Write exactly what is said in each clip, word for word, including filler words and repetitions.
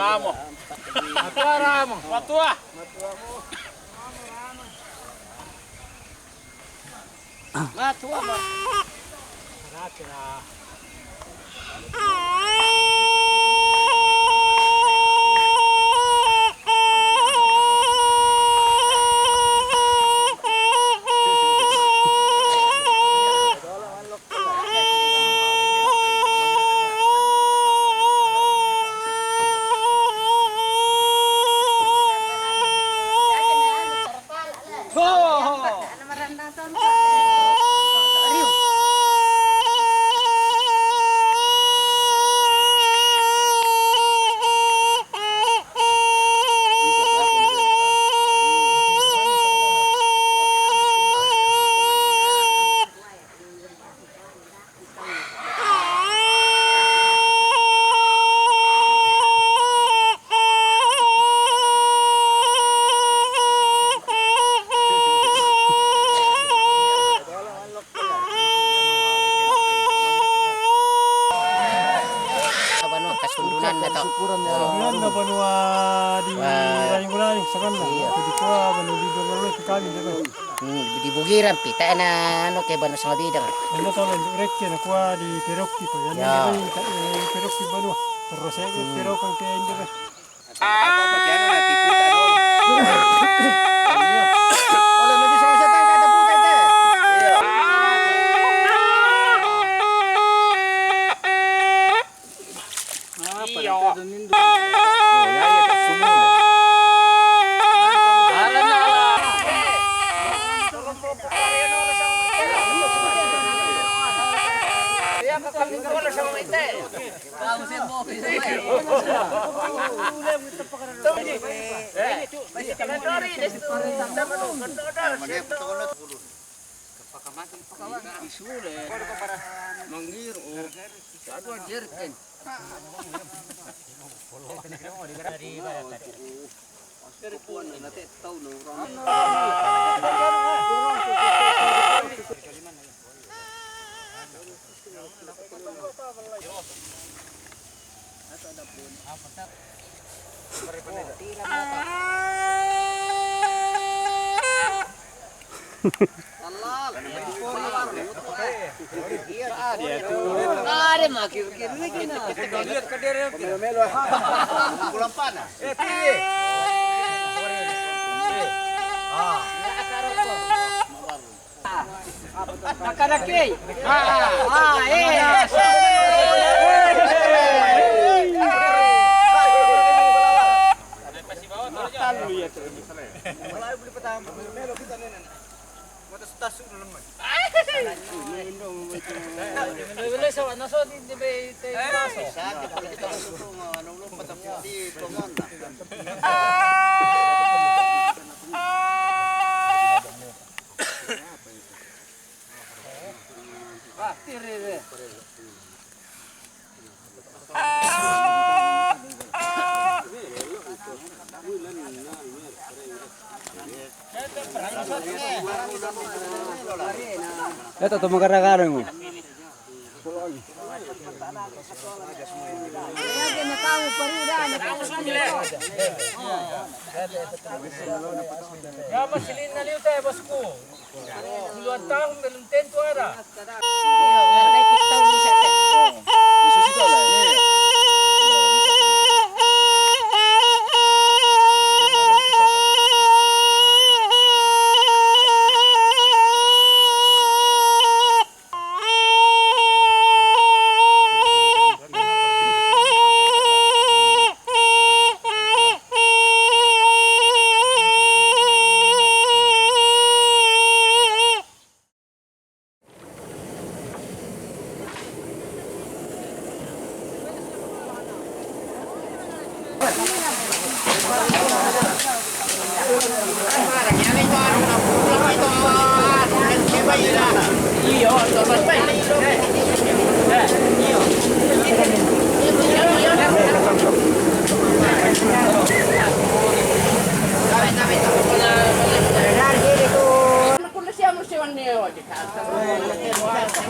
Ramo. Matua Ramo. Matua. Matua. Banua kasundunan na to. Syukuran ya. Banua di Rayung-Rayung sana. Iya. Jadi tua banua di Dongolo itu kami dia. Hmm, di Bugiran pi, ta na anu ke banua sama bidang. Banua kalau di Rekke na kua di Peroki tu. Ya. Peroki banua. Terus saya ke Perokan ke Indo. Nakarakei. Ah, ah, eh. Eto tu magara-gara mo. Gama silin na liu te, bosku. Puluhan tahun belum tentu ada.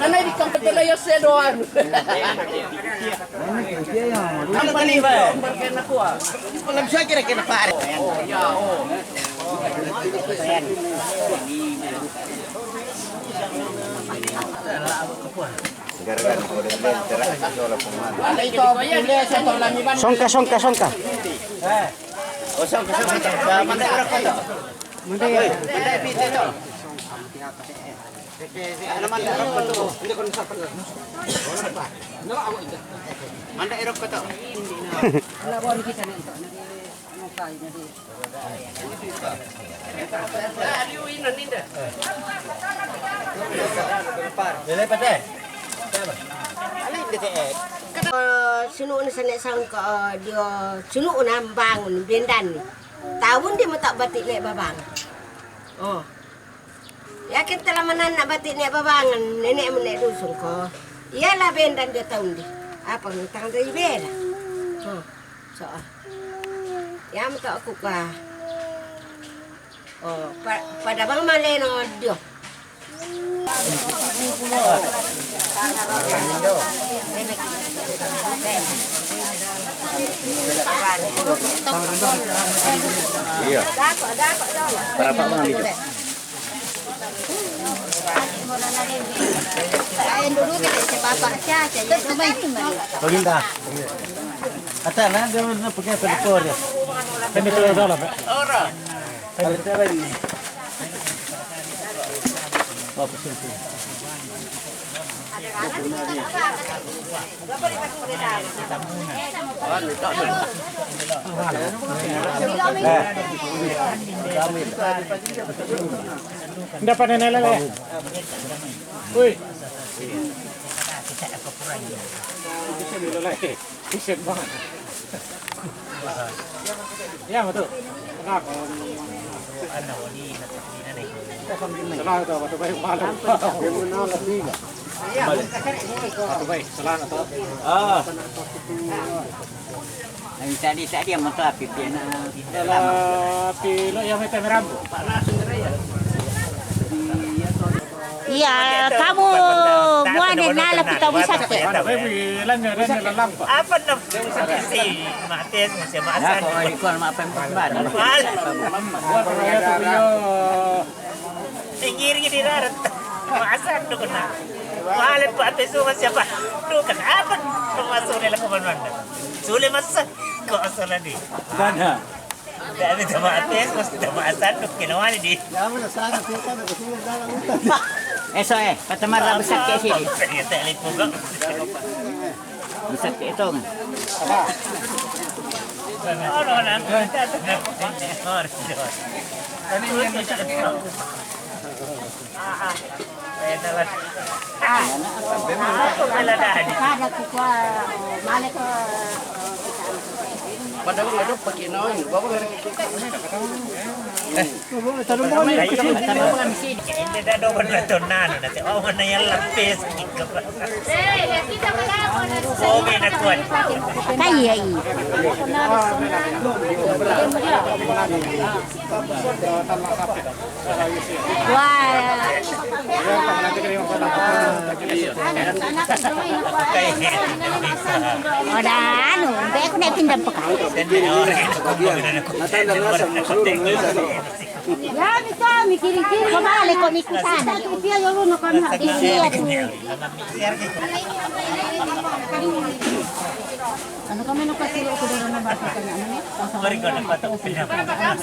Nana di kampo tela yo sedo anu. Songka, songka, songka. Sunu na sa ne sangka, eh, dia sunu na mbangun bendan ni. Taun di mata batik ne babang. Oh. Yakin telah menanna batik ne babangan nenek mu ne dusun ko. Iyalah bendan dia taun di. Apa ngutang dari bela. Oh. So. Ya mata aku ka. Oh, pa, pada bang maleno dio. Iya. Berapa mau ambil? Pemerintah. Kata lah dia nak pakai telekor dia. Kami kalau dalam. Ora. Nda pa nene lele. Ui. Iya, betul. Kenapa? Salah tu, betul baik malu. Betul baik, salah tu. Ah. Ang tadi, tadi ang motor, pipi na. Salah, pilo yang may pemerambo. Iya, kamu buane nala kita bisa ke. Apa na si Mates mo si Masan? Ako, ikaw na mapempang ba? Mahal. Tingir gini darat. Masan do kena. Mahal pa ape sungan siapa? Do kan apa? Masuk nila kuman mana? Sule masa. Ko asal di. Dana. Dami tamates, mas tamasan, kinawa ni di. Eso, eh, patamar na besar ke sini. Ternyata lipo ko. Besar ke itu. Ano na? Kada ko kwa, male ko. Padahal ada pakai naon, bawa dari. Eh, tadi mau ni kasi. Hindi na daw ba nato na, ano na siya? Oh, na yung lapis. Okay na kuwan. Kaya eh. Wah. Wala, ano, hindi ako naitindihan pa ka. Yan, ito, may kiring-kiring. Pabalik ko, may kusana. Iya, yun, no, kami. Iya, tu. Ano kami nung kasi ako doon na bata ka na, ano? Mari ko na patok pinapagawa.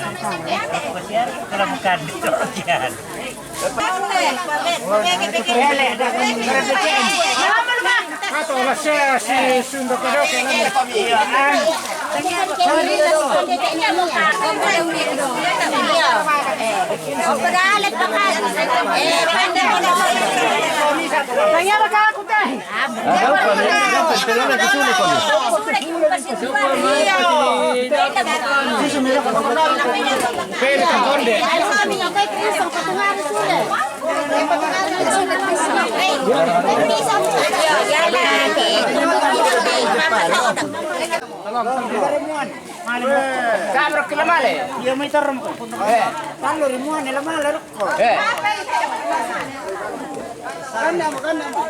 Kasi yan, kalamukan dito. Yan. Ato, wala siya, si Sundo Kadoke, ano? Kanya ba ka ako, te? Kabro kila male. Iya, may taram ko. Eh. Talo rin mo, nila male. Eh. Ganda mo, ganda mo.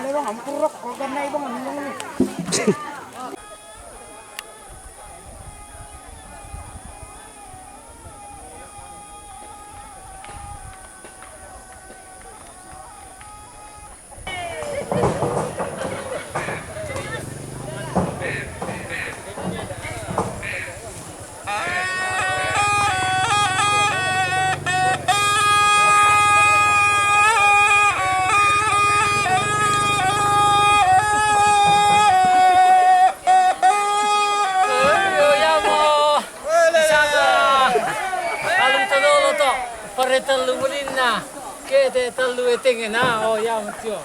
Bang, ampurok, kalau kena, Bang, ampurok. Oi, oi, amo. Saka. Alun tadolo to. Pare talu mulinna. Kete talu etengena. Oh, ya, mutio.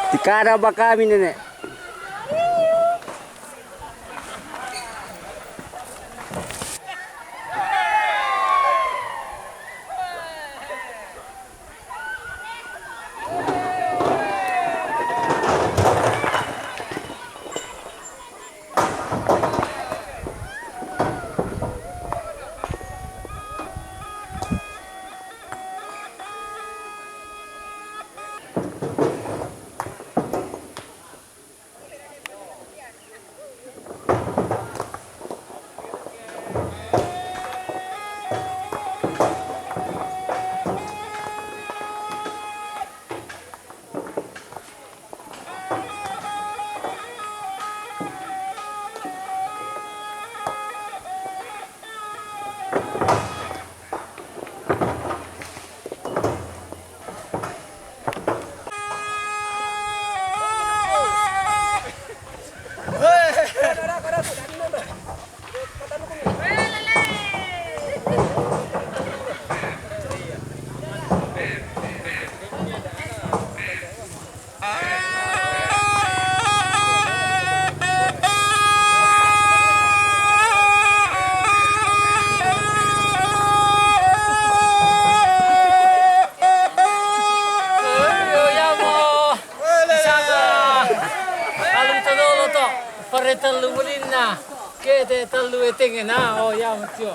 Tikada bakami nene. Saka. Alun tadolo to. Pare talu mulinna. Kete talu etengena. Oh, ya, mutio.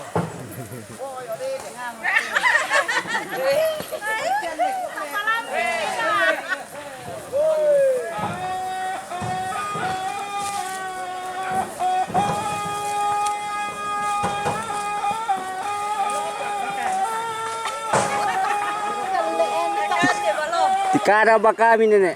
Tikada bakami nene.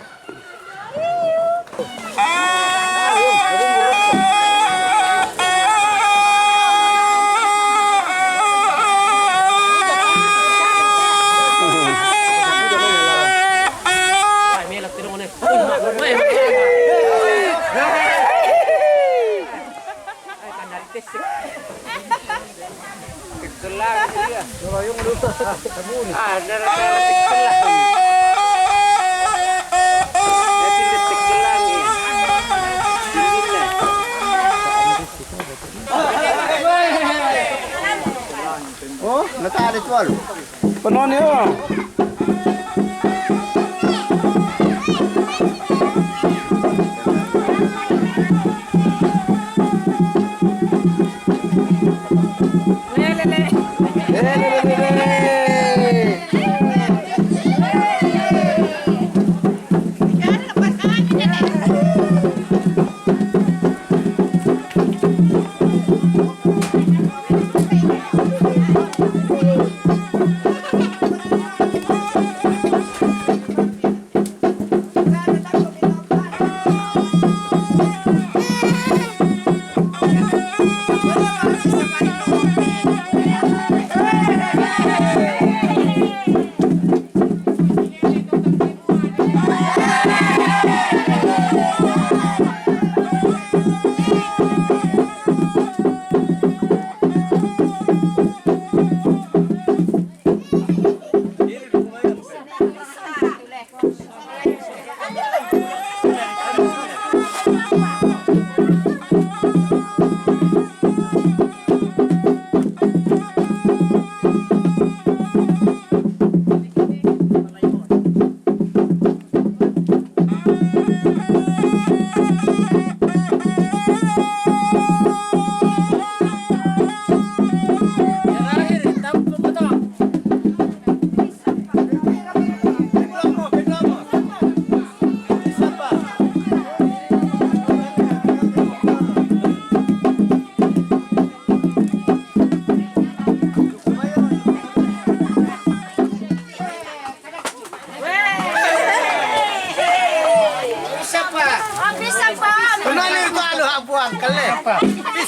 Ay, kandari tesik. Teggelang dia. Ah, darah-darah teggelang. Ya, tidak teggelang, ya. Dinginnya. Oh, natali tual. Penonnya.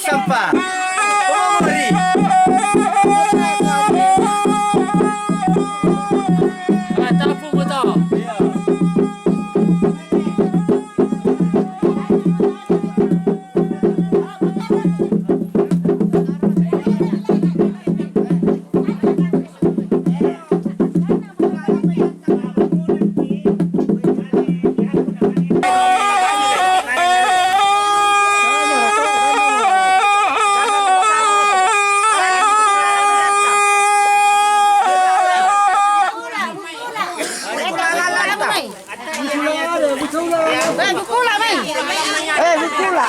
Sampah. Omori. Ah, telepon ko to. Eh, bukula, mai. Eh, bukula.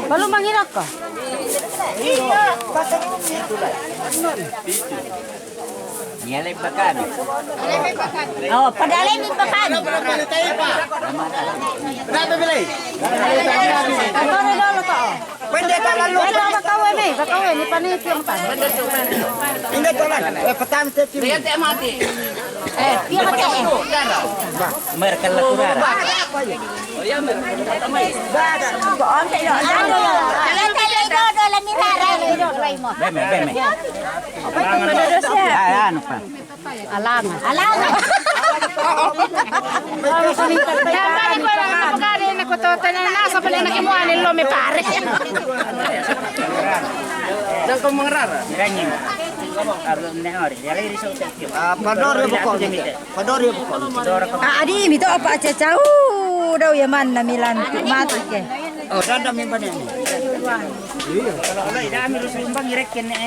Belum mangirak ka? Niale pakami. Oh, padalemi pakami. Kenapa bilai? Atau dulu kok. Pendeta lalu. Bakawe mi, bakawe mi panitia makan. Ingat, eh, petang teti. Eh, dia pakai. Mereka lakukan. Beme, beme. Ah, anu, Pak. Alangan. Alangan. Yang kali ko na pagkari na ko to, tena na sa pala na kimuha ni lo me pare. Dan ko mangrara. Ganyan. Arlo ne ori, dia lagi risau. Ah, pador ya buko. Pador ya buko. Ah, adi mi to apa aja cau. Dau ya mana milan mati ke. Oh, dada mi bane. Iya. Kalau Allah ida mi rusumbang irek kene.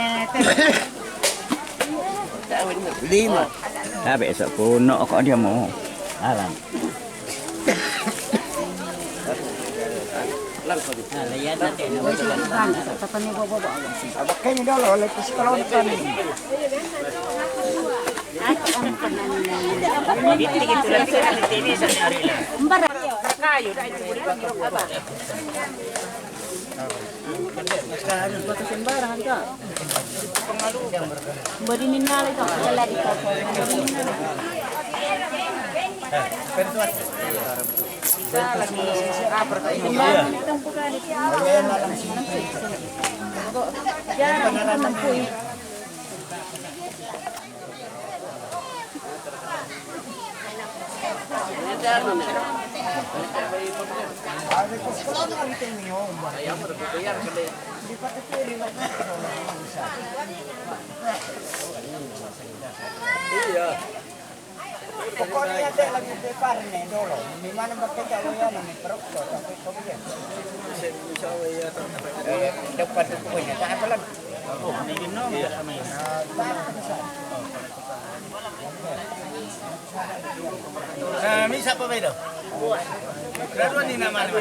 Lima. Tabe so kuno kok dia mau. Alam. Nah, lihat nanti. Abaknya dulu oleh psikolog kan. Kayu, dah itu boleh bagi apa? Batu sembarang, Kak. Badi minal itu. Sembarang itu bukan itu. Jarang menempuh. Iya. Pokoknya dia lagi prepare nih dulu. Di mana bakal jauh ya nih, perut tuh, tapi kok dia. Eh, depan tuh punya, tak apa lagi. Oh, ini minum. Iya. Nah, tak apa. Nah, mi siapa beda? Kedua ni nama ni.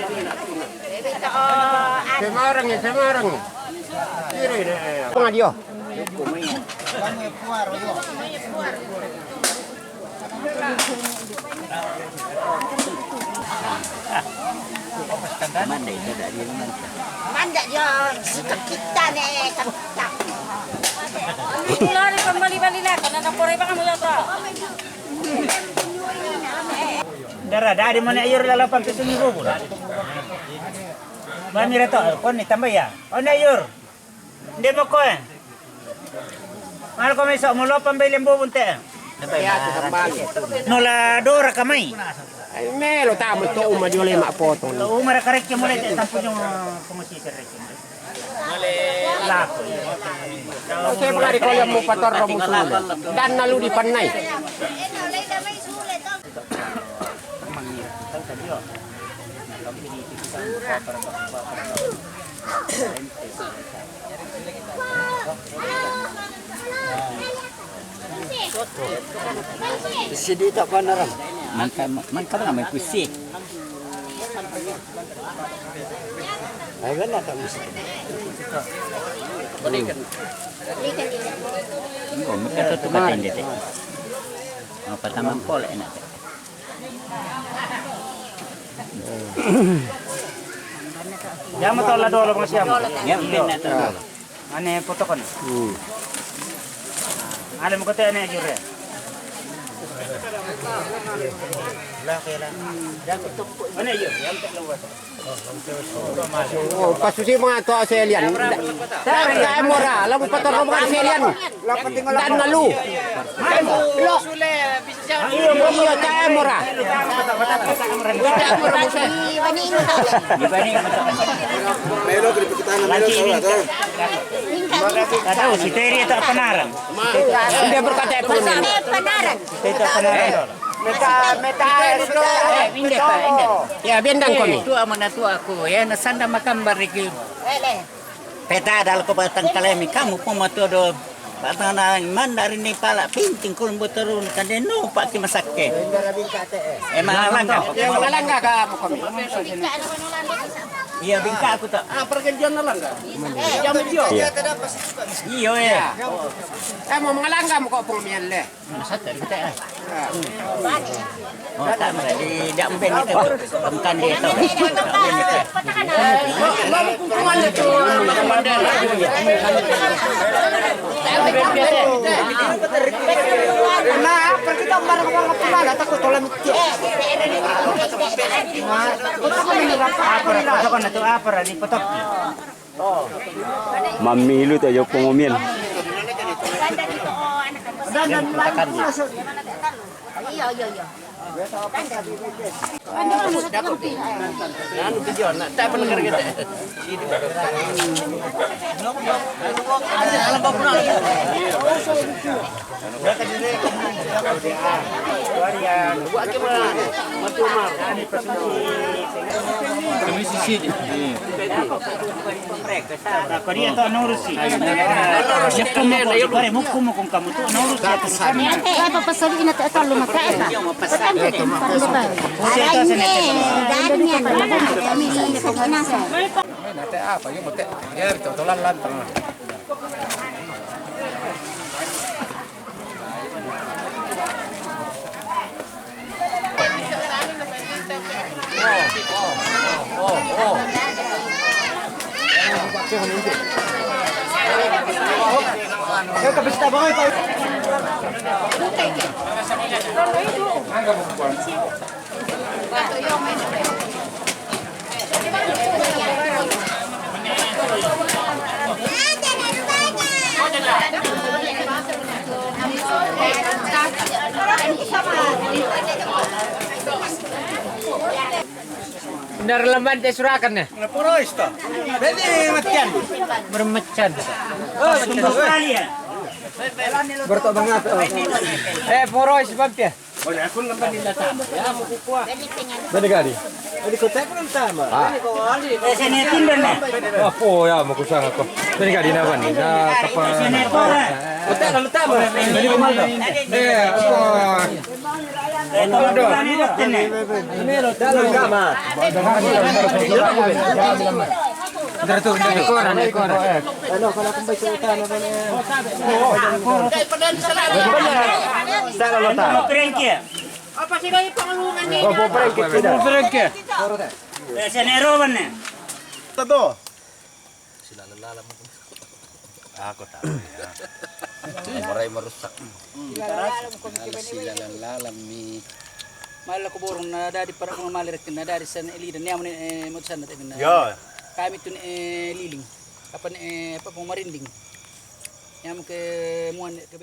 Semarang ya, Semarang. Kiri ni. Pengadio. Manda dia, sikat kita ni, kita. Lari pembali-bali lah, kena nak korek bang, kamu ya, bro. Dara, dari mana air lalapan ke sini, bro? Mami reto, kau ni tambah ya? Kau ni air. Nde mo koe. Mal ko mai so mo lopa mbele mbobo nte. No la dora ka mai. Ai me lo ta mo to uma di ole ma poto. Lo uma ra karek mo le te tampu jong ko mo si serek. La. Oke, pelari ko yang mo pator ro mo sulu. Dan lalu di panai. Sidi tak panaran. Mangka, mangka mana mai kusi. Ai, benar tak mesti. Engko mika to tu katende te. Apa tamang pole enak te. Jama to la dolo bang siam. Jama pinna to dolo. Ane potokon. Hmm. Ale mo kote ane jure. Ane jure, jam tak luas. Oh, pasusi mga to sa Elian. Dahil mura, alam mo pa to mga sa Elian. Dan malu. Lo. Iyo, tayo mo ra. Pero kita na meron sa ato. Tahu si Terry itu apa naran? Hindi berkata po niya. Panaran. Ito panaran. Meta, meta, ito. Hindi pa, hindi. Ya, bendang ko ni. Tua mana tua ko. Ya, nasanda makambar iki. Peta dal ko batang kalemi kamu po matodo. Batang na mandari ni pala pinting kulong botorun kande no pa ki masakke. E malanga. E malanga ka mo kami. Iya bingka aku tak. Ah, pergantian na langga. Jam iyo. Iyo e. E mo malanga mo ko po miyan le. Masat dari kita e. Oh, tak, di, di amben itu. Bukan di itu. Nah, pergi gambar orang pemala takut tolong. Apa, apa, apa, apa, apa, Mamilu tayo pumumil. Iyo, iyo, iyo. Kau dia tu nurusi. Dia pun mau kau, kau mau kau kamu tu nurusi. Apa pasal ini tak tahu maka apa? Ada ini, ada ini. Nanti apa? Yuk, nanti. Ya, betul-betulan lantang. Ndaralaman te surakan ne. Porois to. Beni matian. Bermacam. Oh, Australia. Berto banget. Eh, porois bang ya. Bene gadi. Ah. Sene tindan na. Oh, ya, mau kusang aku. Bene gadi na bani. Na kapa. Sene pora. Hotel lalu tama. Jadi kumal. Eh, apa? Eh, tama dulu. Ini lo dalam kama. Dari tu, dari koran, dari koran. Ano, kalau kung may salita na ba niya? Sala lo ta. Apa sila yung pangalungan niya? Opo, prank kita. Opo, prank. Eh, sa Nero ba na? Tado. Sila lalala mo. Ako ta. Maray marusak. Sila lalala mo. Sila lalala mi. Mala ko borong na dadi para ko malirik na dadi sa ilidan niya mo ni, eh, mo sa na tayo na. Yo. Kami tun, eh, liling. Apa ni, eh, apa pong marinding. Niya mo ke muan ke